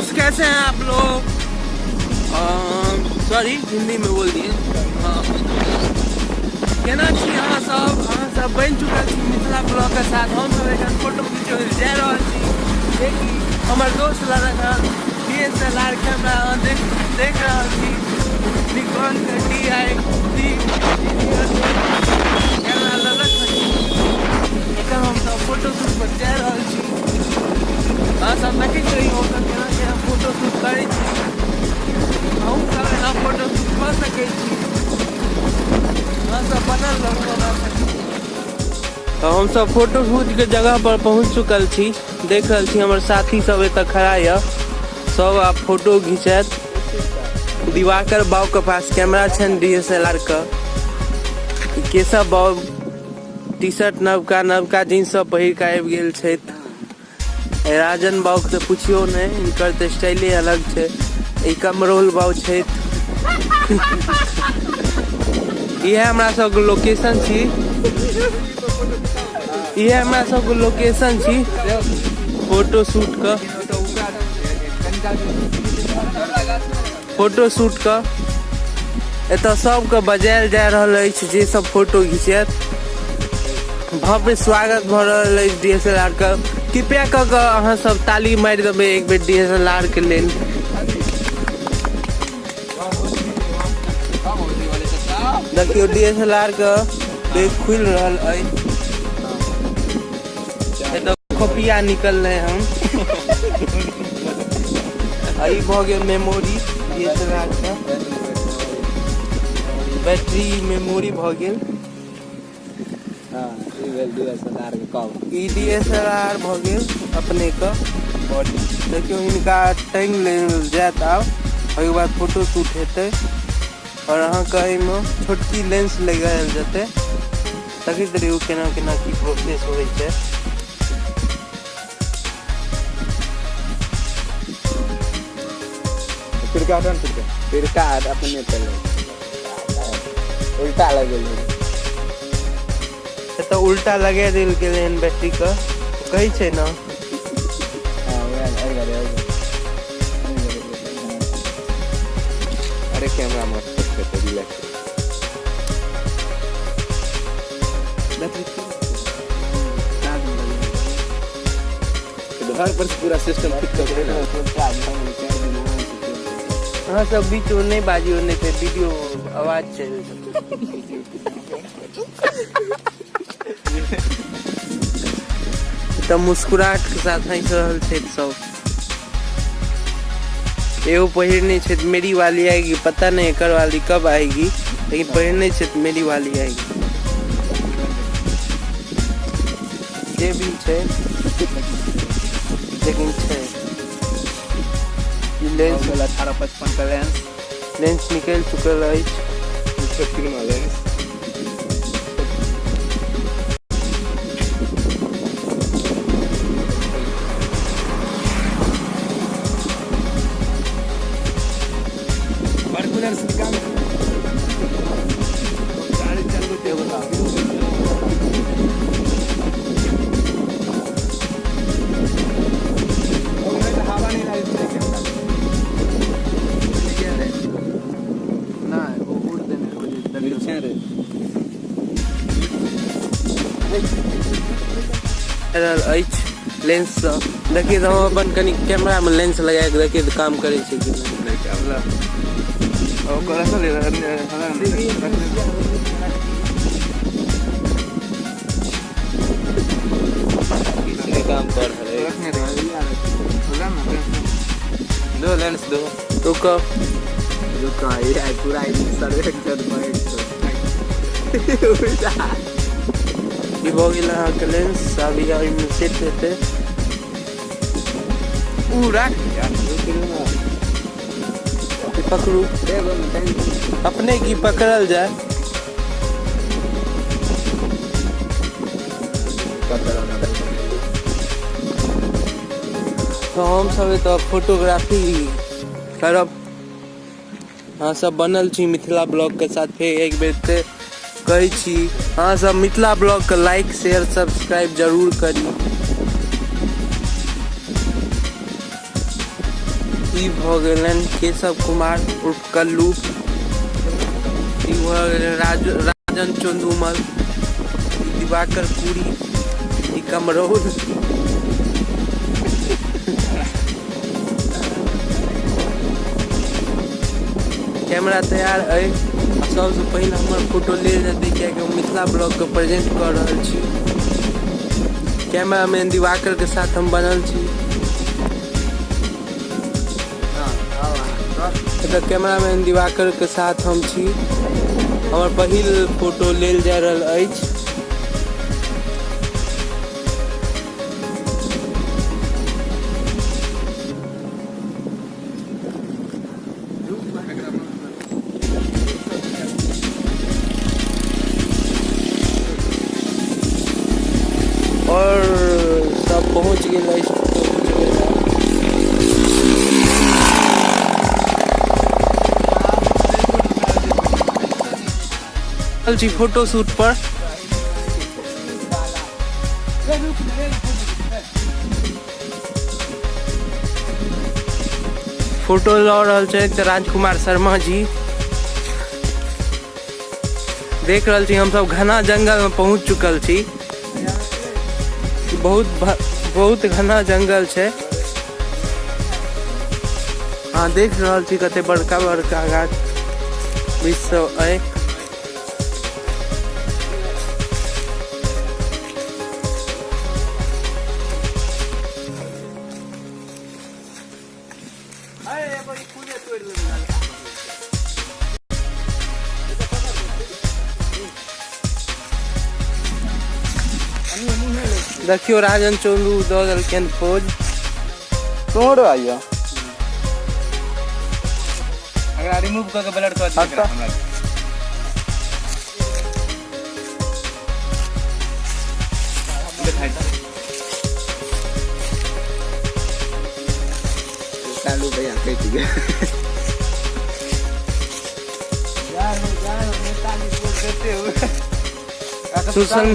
दोस्त, कैसे हैं आप लोग? सॉरी, हिंदी में बोल दिए। हाँ, केना छी अहाँ सब? अहाँ सब बनि चुकल छी मिथिला ब्लॉग के साथ। हम सब एखन फोटो खिंचबै लेल जा रहल छी, जेकि हमर दोस्त लेलक हन DSLR camera. अहाँ देख देख रहल छी, निकॉन के DI camera लेलक हन। एखन हम सब फोटो शूट पर जा रहल छी। अहाँ सब देखैत रही हम सब केना केना फोटो शूट करै छी। अहूँ सब एना फोटो शूट कऽ सकै छी। अहाँ सब बनल रहू हमरा संगे। तऽ हमसब फोटो शूट के जगह पर पहुँच चुकल छी। देख रहल छी, हमर साथी सब एतऽ खड़ा यऽ, सब आब फोटो घिचैत। दिवाकर बाबू के पास कैमरा छनि DSLR के। केशव बाबू टी शर्ट, नवका नवका जींस सब पहिर के आबि गेल छथि। राजन बाबू के तऽ पुछियौ नहि, हिनकर तऽ स्टाइले अलग छै। ई कमरोल बाबू छथि। इएह हमरा सबके लोकेशन छी, इएह हमरा सबके लोकेशन छी फोटो शूट के। फोटो शूट के एतऽ सबके बजायल जा रहल अछि, जे सब फोटो घिचत। भव्य स्वागत भऽ रहल अछि DSLR के। कृपया कऽ कऽ अहाँ सब ताली मारि देबै एक बेर DSLR के लेल। देखियौ, DSLR के बैग खुलि रहल अछि। एतऽ खोपिया निकललै हन आ ई भऽ गेल मेमोरी। DSLR के बैटरी, मेमोरी भऽ गेल। हँ, ई भेल DSLR के कवर। ई DSLR भऽ गेल अपने के बॉडी। देखियौ, हिनका टांगि लेल जायत आब, ओहिके बाद फोटो शूट हेतै आओर अहाँके एहिमे छोटकी लेंस लगायल जेतै। देखैत रहियौ केना केना की प्रोसेस होइ छै। पिरका हटन, पिरका पिरका हट अपने चले, उल्टा लगेल। एतऽ उल्टा लगा देल गेलै हन बैटरीके, कहै छै ने। हाँ, वएह एहि घरे, एहि घरे। अरे, कैमरा मत हेतै, रिलैक्स। बैटरी घर पर से पूरा सिस्टम फिट कर दे ना। अहाँ सब बीच में नहि बाजियौ, नहि तऽ वीडियो आवाज चलि जेतै। तऽ मुस्कुराहट के साथ हँसि रहल छथि सब। एगो पहिरने छथि मेरी वाली आएगी, पता नहीं एकर वाली कब आएगी, लेकिन पहिरने छथि मेरी वाली आएगी। जे भी छै, लेकिन छै ई लेंस। 18-55 का लेंस। लेंस निकलि चुकल अछि। छोटकी लेंस। रहल अछि लेंससँ। देखिए तऽ हम अपन कनि कैमरामे लेंस लगा कऽ देखिए तऽ काम करै छै कि नहि। काम कर रहे, दो लेंस दो। रुक। रुक, ये पूरा सर्वेक्षण बैठ। ई भऽ गेल अहाँके लेंस। आब ई एहिमे सेट हेतै। ऊ राख, ई पकड़ू अपने की पकड़ल जाय। तऽ हमसब एतऽ फोटोग्राफी करब। अहाँ सब बनल छी मिथिला ब्लॉग के साथ। फेर एक बेर ते कहै छी, अहाँ सब मिथिला ब्लॉग के लाइक, शेयर, सब्सक्राइब जरूर करी। ई भऽ गेलनि केशव कुमार उर्फ कल्लू। ई भऽ गेलनि राजन चंदूमल, ई दिवाकर पुरी, ई कमरौल। कैमरा तैयार अइ। सबसँ पहिने हमर फोटो लेल जेतै, कियाकि हम मिथिला ब्लॉगके प्रेजेंट कऽ रहल छी। कैमरामैन दिवाकर के साथ हम बनल छी। एतऽ कैमरामैन दिवाकर के साथ हम छी। हमर पहिल फोटो लेल जा रहल अछि। और सब पहुँच गेल अछि। छी फोटो शूट पर। फोटो लऽ रहल छथि राजकुमार शर्मा जी। देख रहल छी हमसब घना जंगल में पहुंच चुकल छी। बहुत बहुत घना जंगल छै। अहाँ देख रहल छी कते बड़का बड़का गाछ वृक्ष सब अइ। देखियो राजन चौलू दऽ देलखिन पोज। तोड़ आइया। अगर रिमूव कऽ के ब्लर कऽ दियौ हमरा। चालू भैया कटि गेल। सुसन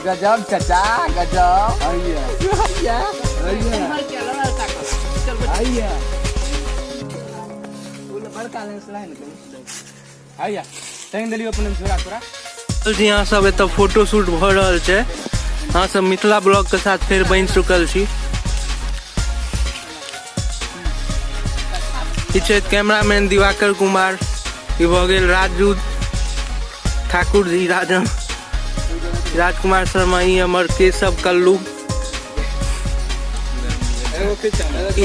गजब चाचा गजब। आइया आइया आइया आइया टांगि देलियौ अपने झोरा तोरा। जी अहाँ सब एतऽ फोटो शूट भऽ रहल छै। अहाँ सब मिथिला ब्लॉग के साथ फेर बनि चुकल छी। ई छै कैमरामैन दिवाकर कुमार, ई भऽ गेल राजू ठाकुर जी, राजन राजकुमार शर्मा, ई हमर केशव कल्लू, ई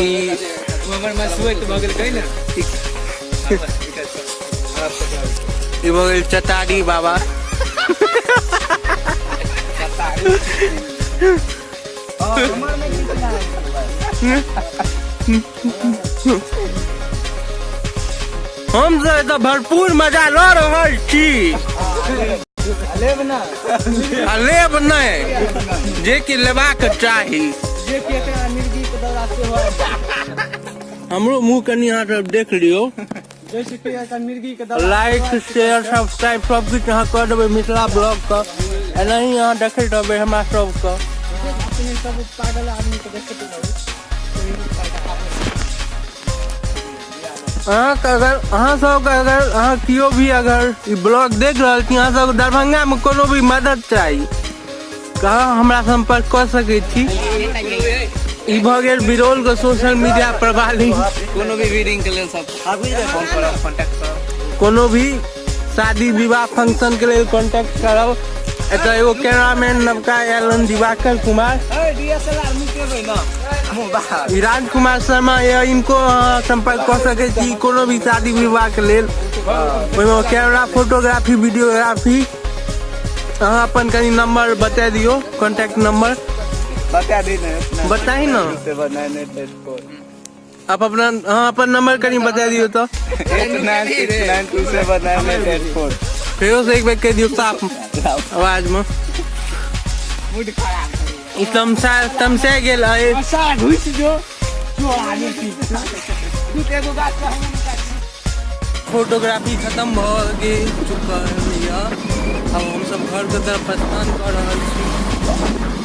ई भऽ गेल चटारी बाबा। हम सब एतऽ भरपूर मजा लऽ रहल छी आ लेब नहि जे कि लेबाक चाही। हमरो मुँह कनि अहाँ सब देख लियौ। लाइक शेयर सब्सक्राइब सब किछु अहाँ कऽ देबै मिथिला ब्लॉग के। एनाही अहाँ देखैत रहबै हमरा सबके। अहाँके अगर अहाँ सबके अगर अहाँ केओ भी अगर ई ब्लॉग देख रहल छी, अहाँ सबके दरभंगामे कोनो भी मदद चाही तऽ अहाँ हमरा सम्पर्क कऽ सकै छी। ई भऽ गेल बिरौल के सोशल मीडिया प्रभारी। कोनो भी रीडिंग के लेल सब फोन करब, कांटेक्ट करब। कोनो भी शादी विवाह फंक्शन के लेल कांटेक्ट करब। एतऽ एगो कैमरामैन नवका आयल हन दिवाकर कुमार, ई राजकुमार शर्मा यऽ, इनको अहाँ सम्पर्क कऽ सकै छी कोनो भी शादी विवाह के लेल। ओहिमे कैमरा फोटोग्राफी वीडियोग्राफी। अहाँ अपन कनि नंबर बता दियौ, कॉन्टैक्ट नंबर बता दी ने। बताही ना। 7988 4। आप अपना अहाँ अपन नंबर कनि बता दियौ तऽ। 8969279884। फेरो से एक बेर कहि दियौ साफ आवाज में। ई तमसा तमसा गेल अइ। घुसि जो। फोटोग्राफी खत्म भऽ गेल चुकल यऽ। आब हमसब घरके तरफ प्रस्थान कऽ रहल छी।